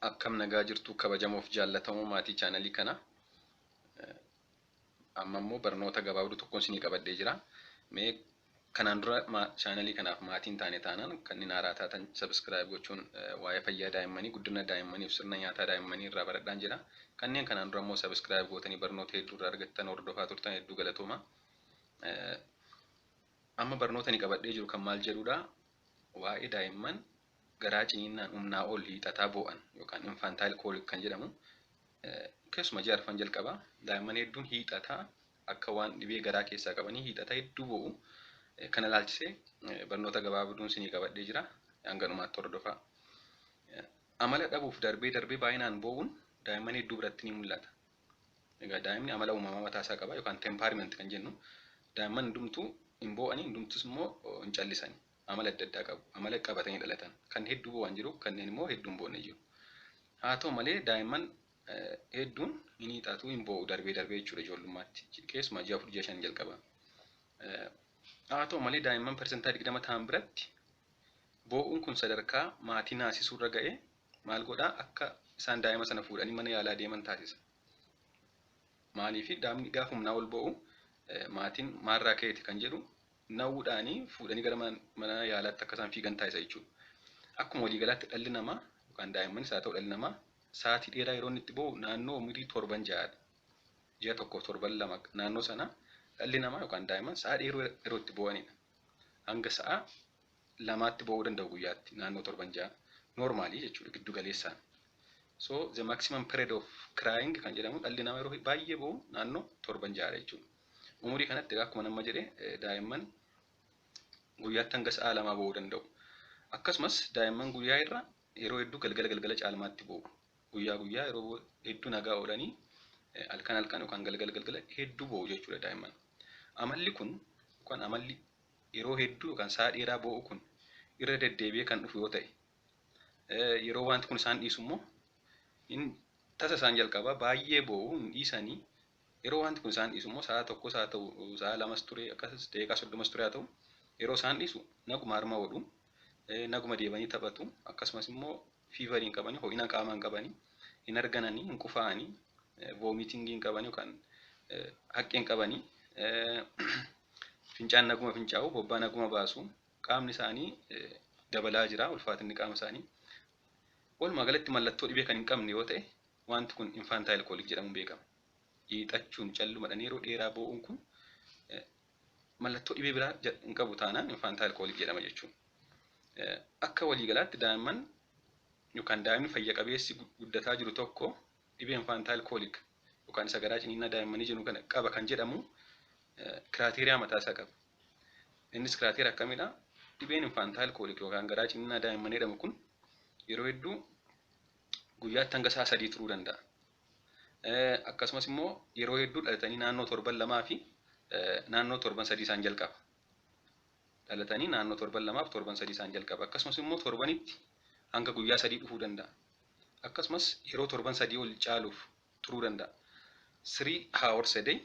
Akkam nagaa jirtu kabajamoof jaallatamoo maatii chaanalii kana. Amma immoo barnoota gabaabduu tokkoon isinii qabadhee jira. Mee kanaan dura chaanalii kanaaf maatii hin taane taanaan kanneen haaraa taatan subscribe gochuun waa'ee fayyaa daa'immanii, guddina daa'immanii fi sirna nyaataa daa'immanii irraa baradhaan jira. Kanneen kanaan dura immoo subscribe gootanii barnoota hedduu irraa argattan hordofaa turtan hedduu galatooma. Amma barnoota ni qabadhee jiru kan maal jedhudha? Waa'ee daa'imman garaa ciniinnaan humnaa ol hiixataa boo'an yookaan infantile colic kan jedhamu, keessumaa ji'a arfan jalqabaa daa'imman hedduun hiixataa akka waan dhibee garaa keessaa qabanii hiixataa hedduu boo'u. Kana ilaalchisee barnoota gabaabduun isinii qabadhee jira. Hanga dhumaatti hordofaa. Amala dhabuuf darbee darbee baay'inaan boo'uun daa'imman hedduu biratti ni mul'ata. Egaa daa'imni amala uumamaa mataa isaa qaba yookaan temperament kan jennu, daa'imman hundumtuu hin boo'anii, hundumtus immoo hin callisani. Amala adda addaa qabu. Amala qabatanii dhalatan. Kan hedduu boo'an jiru, kanneen immoo hedduu hin boonne jiru. Haa ta'u malee, daa'imman hedduun hin hiixatu, hin boo'u darbee darbee jechuudha ijoollummaatti. Keessumaa ji'a 4, ji'a 5 jalqaba. Haa ta'u malee, daa'imman 20% ta'an biratti boo'uun kun sadarkaa maatii naasisuurra ga'ee maal godhaa, akka isaan daa'ima sana fuudhanii mana yaalaa deeman taasisa. Maaliif? Daa'imni gaafa humnaa ol boo'u maatiin maalirraa ka'eeti kan jedhu na'uudhaanii fuudhanii gara mana yaalaatti akka isaan fiigan taasisa jechuudha. Akkuma waliigalaatti dhalli namaa yookaan daa'immanis haa ta'u dhalli namaa sa'aatii dheeraa yeroo inni itti boo'u naannoo umurii torban ja'aadha. Ji'a 1f torban 2 naannoo sana dhalli namaa yookaan daa'imman sa'a dheeroo yeroo itti boo'anidha. Hanga sa'a 2tti boo'uu danda'u guyyaatti naannoo torban 6 normally jechuudha giddu galeessaan. So the maximum period of crying kan jedhamu dhalli namaa yeroo baay'ee boo'u naannoo torban 6dha jechuudha. Umurii kanatti akkuma nama jedhe daa'imman guyyaatti hanga sa'a 2 boo'uu danda'u. Akkasumas daa'imman guyyaa irra yeroo hedduu galgala galgala caalmaatti boo'u. Guyyaa guyyaa yeroo hedduu nagaa oolanii halkan halkan yookaan galgala galgala hedduu boo'u jechuudha daa'imman. Amalli kun yookaan amalli yeroo hedduu yookaan sa'a dheeraa boo'u kun irra deddeebi'ee kan dhufu yoo ta'e, yeroo wanti kun isaan dhiisu immoo tasa isaan jalqabaa baay'ee boo'u hin dhiisanii, yeroo wanti kun isaan dhiisu immoo sa'a 1s haa ta'u, sa'a 2s ture, akkasumas daqiiqaa 30s ture haa ta'u, yeroo isaan dhiisu naguma harma hodhu, naguma deebanii taphatu, akkasumas immoo feverii hin qabanii, ho'ina qaamaa hin qabanii, hin argananii, hin qufaa'anii, vomitingii hin qabanii yookaan haqqee hin qabanii, fincaan naguma fincaa'u, bobbaa naguma baasu, qaamni isaanii dabalaa jira, ulfaatinni qaama isaanii. Walumaa galatti mallattoo dhibee kan hin qabne yoo ta'e, wanti kun infantile colic jedhamuun beekama. Hiixachuun callumadhaan yeroo dheeraa boo'uun kun mallattoo dhibee biraa hin qabu taanaan infantile colic jedhama jechuudha. Akka waliigalaatti daa'imman yookaan daa'imni fayya qabeessi guddataa jiru tokko dhibee infantile colic yookaan isa garaa ciniinnaa daa'immanii jennu kana qaba kan jedhamu criteria mataa isaa qaba. Innis criteria akkamidha? Dhibeen infantile colic yookaan garaa ciniinnaa daa'immanii jedhamu kun yeroo hedduu guyyaatti hanga sa'a 3 turuu danda'a. Akkasumas immoo yeroo hedduu dhalatanii naannoo torban 2 fi naannoo torban 3 isaan jalqaba. Dhalatanii naannoo torban 2f torban 3 isaan jalqaba. Akkasumas immoo torbanitti hanga guyyaa 3 dhufuu danda'a. Akkasumas yeroo torban 3 ol caaluuf turuu danda'a. 3 hours a day,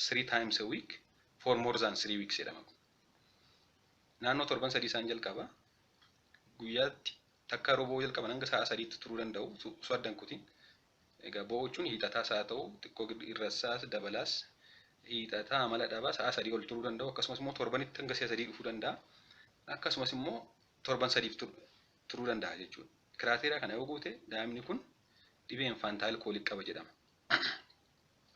three times a week, for more than 3 weeks jedhama. Naannoo torban 3 isaan jalqaba. Guyyaatti takka yeroo boo'uu jalqaban hanga sa'a 3tti turuu danda'u osoo addan kutin. Egaa boo'uu jechuun hiixataas haa ta'u, xiqqoo irrasaas dabalaas, hiixataa amala dhabaa sa'a 3 ol turuu danda'u. Akkasumas immoo torbanitti hanga si'a 3 dhufuu danda'a. Akkasumas immoo torban 3f turuu danda'a jechuudha. Criteria kana yoo guute daa'imni kun dhibee infantile colic qaba jedhama.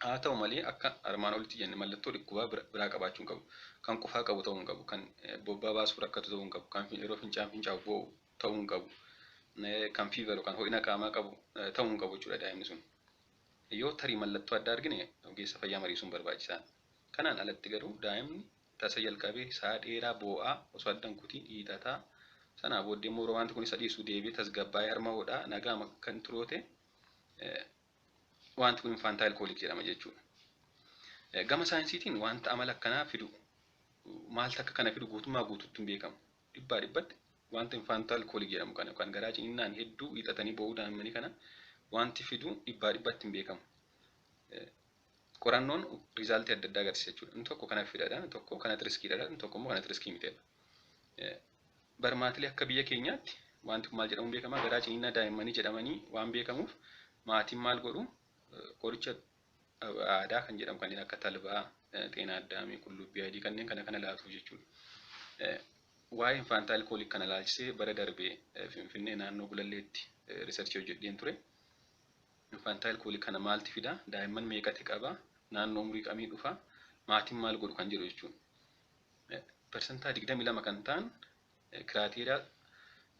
Haa ta'u malee, akka armaan olitti jenne mallattoo dhukkubaa biraa qabaachuu hin qabu. Kan qufaa qabu ta'uu hin qabu. Kan bobbaa baasuuf rakkatu ta'uu hin qabu. Kan yeroo fincaan fincaa'u boo'u ta'uu hin qabu. Kan fever yookaan ho'ina qaamaa qabu ta'uu hin qabu jechuudha daa'imni sun. Yoo tarii mallattoo addaa argine ogeessa fayyaa mariisuun barbaachisaadha. Kanaan alatti garuu daa'imni tasa jalqabee sa'a dheeraa boo'aa osoo addan kutiin hiixataa, sanaa booddee immoo yeroo wanti kun isa dhiisu deebi'ee tasgabbaa'ee harma hodhaa nagaa kan turu yoo ta'e, wanti kun infantile colic jedhama jechuudha. Gama saayinsiitiin wanta amala akkanaa fidu, maaltu akka kana fidu guutummaa guutuutti hin beekamu. Dhibbaa dhibbatti wanta infantile colic jedhamu kana yookaan garaa ciniinnaan hedduu hiixatanii boo'uu daa'immanii kana wanti fidu dhibbaa dhibbatti hin beekamu. Qorannoon resultii adda addaa agarsiisa jechuudha. Inni tokko kana fidadha, inni tokko kanatti riskiidha, inni tokko immoo kanatti riskii miteedha. Barmaatilee akka biyya keenyaatti Wanti kun maal jedhamuun beekama? Garaa ciniinnaa daa'immanii jedhamanii waan beekamuuf maatiin maal godhu? Qoricha aadaa kan jedhamu kanneen akka talbaa, xeenaa addaamii, qullubbii adii kanneen kana kana laatu jechuudha. Waa'ee infantile colic kana ilaalchisee bara darbee Finfinnee naannoo Gulalleetti research hojjedheen ture. Infantile colic kana maalti fida? Daa'imman meeqatti qaba? Naannoo umurii kamii dhufa? Maatiin maal godhu kan jedhu jechuudha. 22% kan ta'an criteria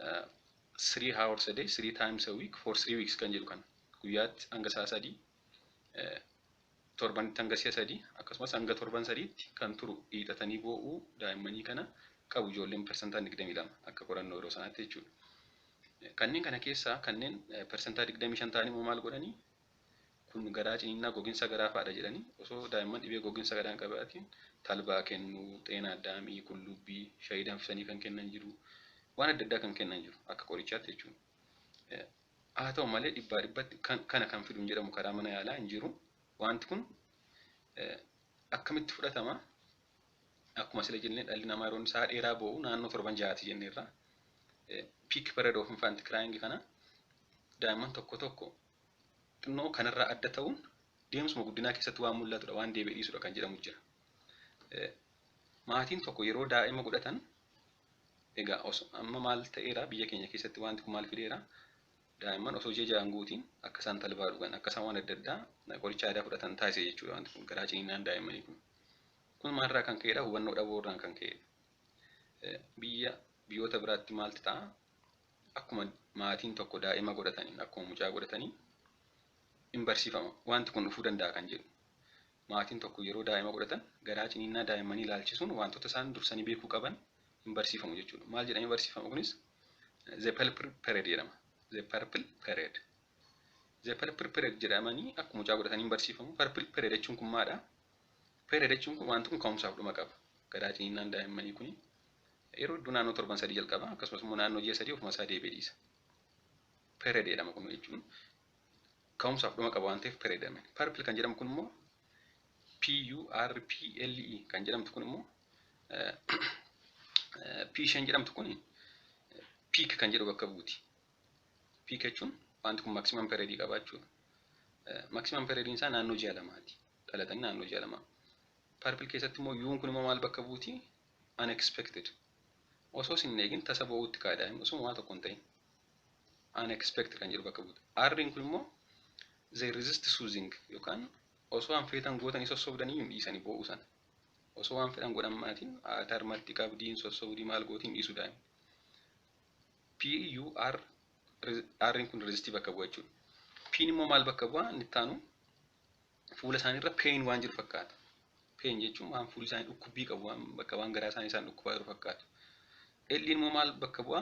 3 hours a day, three times a week for 3 weeks kan jedhu kana, guyyaatti hanga sa'a 3, torbanitti hanga si'a 3, akkasumas hanga torban 3tti kan turu hiixatanii boo'uu daa'immanii kana qabu ijoolleen 22% akka qorannoo yeroo sanaatti jechuudha. Kanneen kana keessaa kanneen 25% ta'an immoo maal godhanii, kun garaa ciniinnaa gogiinsa garaa fa'aadha jedhanii osoo daa'imman dhibee gogiinsa garaa hin qabaatiin talbaa kennuu, xeenaa addaamii, qullubbii, shayii danfisanii kan kennan jiru, waan adda addaa kan kennan jiru akka qorichaatti jechuudha. Haa ta'u malee dhibbaa dhibbatti kana kan fidu hin jedhamu karaa mana yaalaa hin jiru. Wanti kun akkamitti fudhatama? Akkuma sila jennee dhalli namaa yeroo isaa dheeraa boo'u naannoo torban 6ti jenneerra. Peak period of infant crying kana daa'imman tokko tokko xinnoo kanarraa adda ta'uun deemsuma guddinaa keessatti waan mul'atudha, waan deebi'ee dhiisudha kan jedhamu jira. Maatiin tokko yeroo daa'ima godhatan egaa amma maal ta'eera biyya keenya keessatti, wanti kun maal fideera? Daa'imman osoo ji'a 6n guutiin akka isaan talbaa dhugan, akka isaan waan adda addaa qoricha aadaa fudhatan taasise jechuudha wanti kun, garaa ciniinnaan daa'immanii kun. Kun maalirraa kan ka'edha? Hubannoo dhabuu irraan kan ka'edha. Biyyoota biraatti maaltu ta'a? Akkuma maatiin tokko daa'ima godhatanii, akkuma mucaa godhatanii hin barsiifama. Wanti kun dhufuu danda'a kan jedhu. Maatiin tokko yeroo daa'ima godhatan garaa ciniinnaa daa'immanii ilaalchisuun wantoota isaan dursanii beekuu qaban hin barsiifamu jechuudha. Maal jedhamee barsiifama kunis? The purple period jedhama. The purple period. The purple period jedhamanii akkuma mucaa godhatanii hin barsiifamu. Purple period jechuun kun maadha? Period jechuun kun wanti kun ka'umsaaf dhuma qaba. Garaa ciniinnaan daa'immanii kuni yeroo hedduu naannoo torban 3 jalqaba, akkasumas immoo naannoo ji'a 3 ofuma isaa deebi'ee dhiisa. Period jedhama kun jechuun ka'umsaaf dhuma qaba waan ta'eef period jedhama. Purple kan jedhamu kun immoo PURPLE kan jedhamtu kun immoo, P isheen jedhamtu kun peak kan jedhu bakka buuti. Peak jechuun wanti kun maximum period qaba jechuudha. Maximum period isaa naannoo ji'a 2ti. Dhalatanii naannoo ji'a 2. Purple keessatti immoo U'n kun immoo maal bakka buuti? Unexpected. Osoo isin hin eegin tasa boo'utti ka'a daa'imni osoo waa tokko hin ta'in. Unexpected kan jedhu bakka buuti. R'n kun immoo they resist soothing yookaan osoo waan feetan gootanii sossobdanii hin dhiisanii boo'uu sana. Osoo waan fedhan godhan maatiin haati harmatti qabdiin sossobdii maal gootiin dhiisuu daa'imni. P U R R'n kun resistii bakka bu'a jechuudha. P'n immoo maal bakka bu'a? Inni itti aanu fuula isaaniirra pain waan jiru fakkaata. Pain jechuun waan fuulli isaanii dhukkubbii qabu, waan bakka waan garaa isaanii isaan dhukkubaa jiru fakkaatu. L immoo maal bakka bu'a?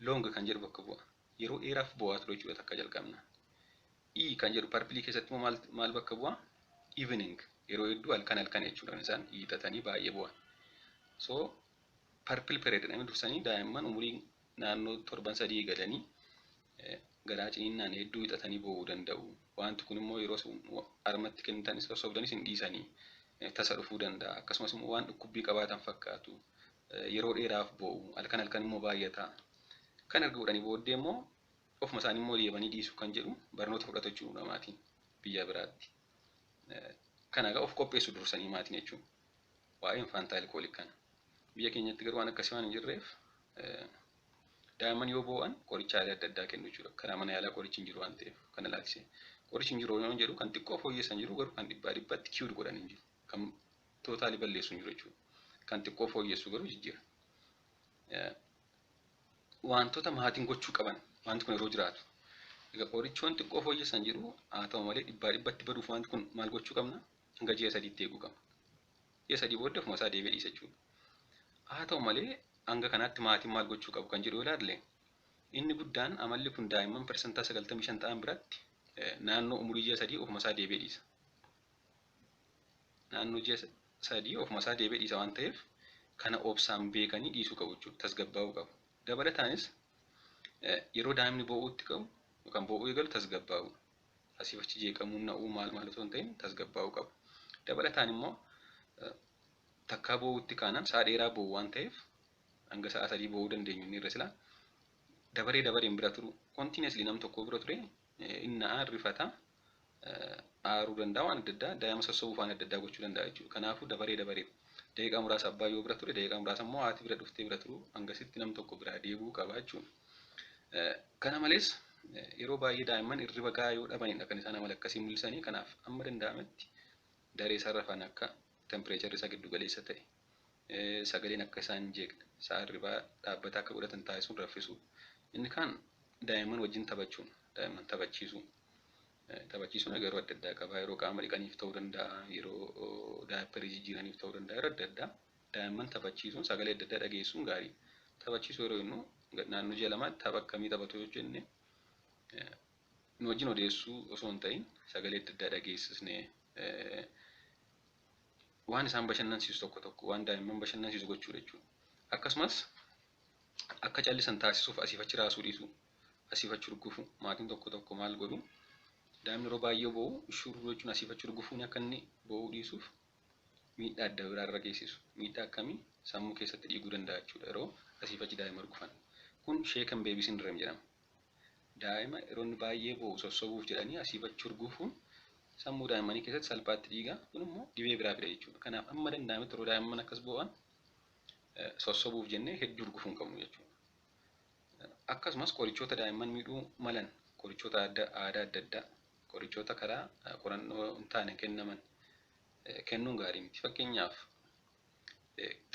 Long kan jedhu bakka bu'a. Yeroo dheeraaf bo'aa ture jechuudha takka jalqabna. E kan jedhu purple keessatti immoo maal maal bakka bu'a? Evening, yeroo hedduu halkan halkan jechuudha isaan hiixatanii baay'ee bo'an. So purple period jedhamee dursanii daa'imman umurii naannoo torban 3 galanii garaa ciniinnaan hedduu hiixatanii bo'uu danda'u. Wanti kun immoo yeroo harmatti kennitanis sossobdanis hin dhiisanii tasa dhufuu danda'a. Akkasumas immoo waan dhukkubbii qabaatan fakkaatu. Yeroo dheeraaf bo'u, halkan halkan immoo baay'ata. Kan erga godhanii booddee immoo ofuma isaanii immoo deebanii dhiisuu kan jedhu barnoota fudhatu jechuudha maatiin biyya biraatti. Kana egaa of qopheessu dursanii maatiin jechuudha. Waa'ee infantile colic kana. Biyya keenyatti garuu waan akkasii waan hin jirreef daa'imman yoo boo'an qorichaalee adda addaa kennu jechuudha. Karaa mana yaalaa qorichi hin jiru waan ta'eef kana ilaalchisee. Qorichi hin jiru yoo jedhu kan xiqqoo fooyyessan jiru, garuu kan dhibbaa dhibbatti cure godhan hin jiru. Kan totally balleessu hin jiru jechuudha. Kan xiqqoo fooyyessu garuu jijjiira. Wantoota maatiin gochuu qaban wanti kun yeroo jiraatu. Egaa qorichoon xiqqoo fooyyessan jiru, haa ta'u malee dhibbaa dhibbatti baduuf wanti kun maal gochuu qabna? Hanga ji'a 3tti eeguu qabna. Ji'a 3 booddee ofuma isaa deebi'ee dhiisa jechuudha. Haa ta'u malee hanga kanaatti maatiin maal gochuu qabu kan jedhu yoo ilaalle, inni guddaan amalli kun daa'imman 95% ta'an biratti naannoo umurii ji'a 3 ofuma isaa deebi'ee dhiisa. Naannoo ji'a 3 ofuma isaa deebi'ee dhiisa waan ta'eef kana obsaan beekanii dhiisuu qabu jechuudha. Tasgabbaa'uu qabu. Dabalataanis yeroo daa'imni boo'uutti qabu yookaan boo'uu eegalu tasgabbaa'uu. Asiif achi jeeqamuun, na'uu, maal maal osoo hin ta'in tasgabbaa'uu qabu. Dabalataan immoo takkaa boo'uutti kaanaan sa'a dheeraa boo'u waan ta'eef, hanga sa'a 3 boo'uu dandeenyu inni irra silaa. Dabaree dabareen bira turu, continuously nam tokko bira ture inni rifata, aaruu danda'a, waan adda addaa daa'ima sossobuuf waan adda addaa gochuu danda'a jechuudha. Kanaafuu dabaree dabaree daqiiqaa muraasa abbaa yoo bira ture, daqiiqaa muraasa immoo haati bira dhuftee bira turu, hangasitti nam tokko biraa deebi'uu qaba jechuudha. Kana malees yeroo baay'ee daa'imman hirriba gahaa yoo dhabanidha kan isaan amala akkasii mul'isanii. Kanaaf amma danda'ametti daree isaan rafan akka tempireecharri isaa giddu galeessa ta'e, sagaleen akka isaan hin jeeqne, sa'a hirribaa dhaabbataa akka godhatan taasisuun raffisuu. Inni kaan daa'imman wajjin taphachuun, daa'imman taphachiisuu. Taphachiisuun yeroo adda addaa qaba. Yeroo qaama dhiqaniif ta'uu danda'a, yeroo diaperii jijjiiraniif ta'uu danda'a, yeroo adda addaa daa'imman taphachiisuun sagalee adda addaa dhageessuun gaarii. Taphachiisuu yeroo jennu naannoo ji'a 2tti tapha akkamii taphatu yoo jenne, nu wajjin odeessuu osoo hin ta'in sagalee adda addaa dhageessisnee waan isaan bashannansiisu tokko tokko, waan daa'imman bashannansiisu gochuu jechuudha. Akkasumas akka callisan taasisuuf asiif achi raasuu dhiisuu, asiif achi urgufu. Maatiin tokko tokko maal godhu? Daa'imni yeroo baay'ee boo'u shurruu jechuun asiif achi urgufuun akka inni boo'uu dhiisuuf miidhaa adda biraa irra geessisu. Miidhaa akkamii? Sammuu keessatti dhiiguu danda'a jechuudha yeroo asiif achi daa'ima urgufan. Kun shaken baby syndrome jedhama. Daa'ima yeroo inni baay'ee boo'u sossobuuf jedhanii asiif achi urgufuun sammuu daa'immanii keessatti salphaatti dhiiga. Kun immoo dhibee biraa fida jechuudha. Kanaaf amma danda'ametti yeroo daa'imman akkas boo'an sossobuuf jennee hedduu urgufuu hin qabnu jechuudha. Akkasumas qorichoota daa'imman miidhuu malan, qorichoota aadaa adda addaa, qorichoota karaa qorannoo hin taane kennaman kennuun gaarii miti. Fakkeenyaaf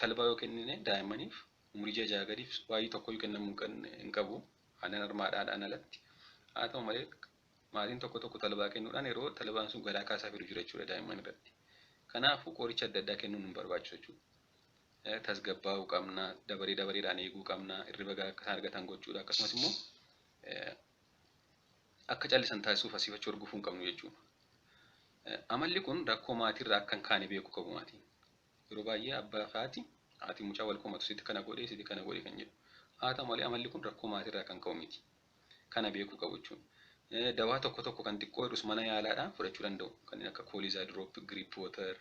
talbaa yoo kennine daa'immaniif, umurii ji'a 6 gadiif waayii tokkoyyuu kennamuu hin qabu aannan harmaadhaan alatti. Haa ta'u malee maatiin tokko tokko talbaa kennuudhaan yeroo talbaan sun garaa kaasaa fidu jira jechuudha daa'imman irratti. Kanaafuu qoricha adda addaa kennuun hin barbaachisu jechuudha. Tasgabbaa'uu qabna, dabaree dabareedhaan eeguu qabna, hirriba gahaa akka isaan argatan gochuudha. Akkasumas immoo akka callisan taasisuuf asiif achi hordofuu hin qabnu jechuudha. Amalli kun rakkoo maatiirraa akka hin kaane beekuu qabu maatiin. Yeroo baay'ee abbaa fi haati, haati mucaa wal komatu, sitti kana godhee, sitti kana godhee kan jedhu. Haa ta'u malee amalli kun rakkoo maatiirraa kan ka'u miti. Kana beekuu qabu jechuudha. Dawaa tokko tokko kan xiqqoo jedhus mana yaalaadhaan fudhachuu danda'u. Kanneen akka Coliza drop, gripe water,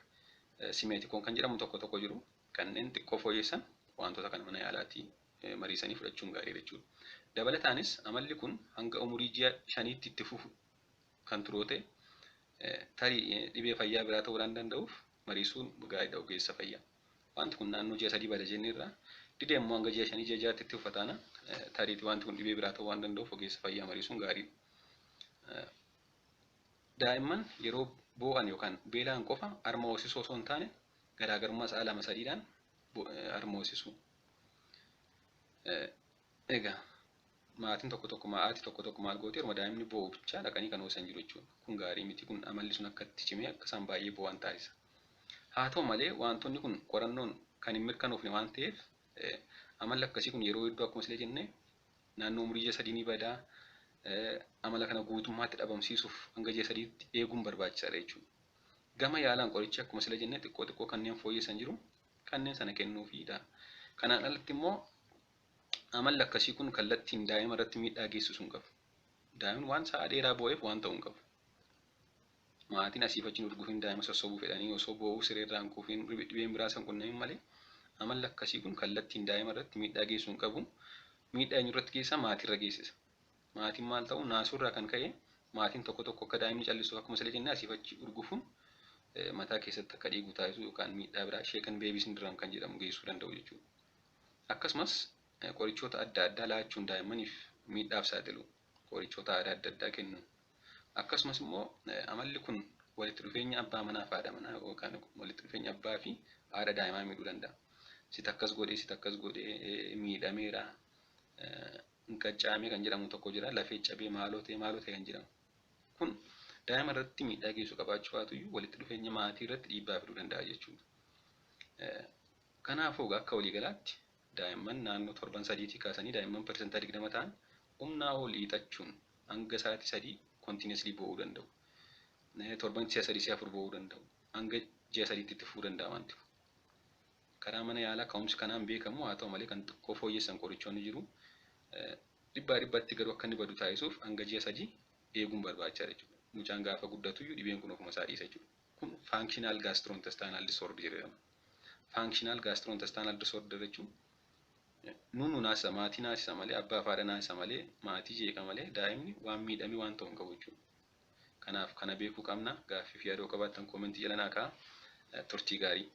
simethicone kan jedhamu tokko tokko jiru. Kanneen xiqqoo fooyyessan wantoota kana mana yaalaatii mariisanii fudhachuun gaarii jechuudha. Dabalataanis amalli kun hanga umurii ji'a 5tti itti fufu kan turu ta'e, tarii dhibee fayyaa biraa ta'uu waan danda'uuf mariisuun gaariidha ogeessa fayyaa. Wanti kun naannoo ji'a 3 bada jenneerra, didee immoo hanga ji'a 5, ji'a 6tti itti fufa taana, tariitii wanti kun dhibee biraa ta'uu waan danda'uuf ogeessa fayyaa mariisuun gaariidha. Daa'imman yeroo boo'an yookaan beela'an qofa harma hoosisuu osoo hin taane garaagarummaa sa'a 2 3dhaan harma hoosisuu. Egaa maatiin tokko tokko, haati tokko tokko maal gooti? Yeroo daa'imni boo'u bichaa dhaqanii kan hoosisan jiru jechuudha. Kun gaarii miti. Kun amalli sun akka itti cimee akka isaan baay'ee boo'an taasisa. Haa ta'u malee wantoonni kun qorannoon kan hin mirkanoofne waan ta'eef, amalli akkasii kun yeroo hedduu akkuma silee jenne naannoo umurii ji'a 3 ni badaa. Amala kana guutummaatti dhabamsiisuuf hanga ji'a 3tti eeguun barbaachisaadha jechuudha. Gama yaalaan qorichi akkuma sila jenne xiqqoo xiqqoo kanneen fooyyessan jiru, kanneen sana kennuufiidha. Kanaan alatti immoo amalli akkasii kun kallattiin daa'ima irratti miidhaa geessisuu hin qabu. Daa'imni waan sa'a dheeraa boo'eef waan ta'uu hin qabu. Maatiin asiif achi urgufiin daa'ima sossobuu fedhanii osoo boo'uu sireerraa hin kuufiin dhibeen biraa san qunnamin malee amalli akkasii kun kallattiin daa'ima irratti miidhaa geessisuu hin qabu. Miidhaa eenyu irratti geessisa? Maatiirra geessisa. Maatiin maal ta'u? Naasuurraa kan ka'e maatiin tokko tokko akka daa'imni callisuuf akkuma sila jennee asiif achi urgufuun mataa keessatti akka dhiigu taasisu yookaan miidhaa biraa shaken baby syndrome kan jedhamu geessisuu danda'u jechuudha. Akkasumas qorichoota adda addaa laachuun daa'immaniif miidhaaf saaxilu, qorichoota aadaa adda addaa kennu. Akkasumas immoo amalli kun walitti dhufeenya abbaa manaa fi haadha manaa yookaan walitti dhufeenya abbaa fi haadha daa'imaa miidhuu danda'a. Sit akkas godhee, sit akkas godhee, miidhameera, qaccamee kan jedhamu tokko jira, lafee cabee, maaloo ta'e, maaloo ta'e kan jedhamu. Kun daa'ima irratti miidhaa geessu qabaachuu baatuyyuu walitti dhufeenya maatii irratti dhiibbaa fiduu danda'a jechuudha. Kanaafuu akka waliigalaatti daa'imman naannoo torban 3tii kaasanii daa'imman 20% ta'an humnaa ol hiixachuun hanga sa'aatii 3 continuously boo'uu danda'u. Torban si'a 3, si'a 4 boo'uu danda'u. Hanga ji'a 3tti itti fufuu danda'a wanti kun. Karaa mana yaalaa ka'umsi kanaan beekamu, haa ta'u malee kan xiqqoo fooyyessan qorichoonni jiru. Dhibbaa dhibbatti garuu akka inni badu taasisuuf hanga ji'a 3 eeguun barbaachisaadha jechuudha. Mucaan gaafa guddatuyyuu dhibeen kun ofuma isaa dhiisa jechuudha. Kun functional gastrointestinal disorder jedhama. Functional gastrointestinal disorder jechuun Nu naasisa, maatii naasisa malee, abbaa fi haadha naasisa malee, maatii jeeqa malee, daa'imni waan miidhame waan ta'u hin qabu jechuudha. Kanaaf kana beekuu qabna. Gaaffii fi yaada qabaattan koomentii jala naa kaa'aa. Turtii gaarii.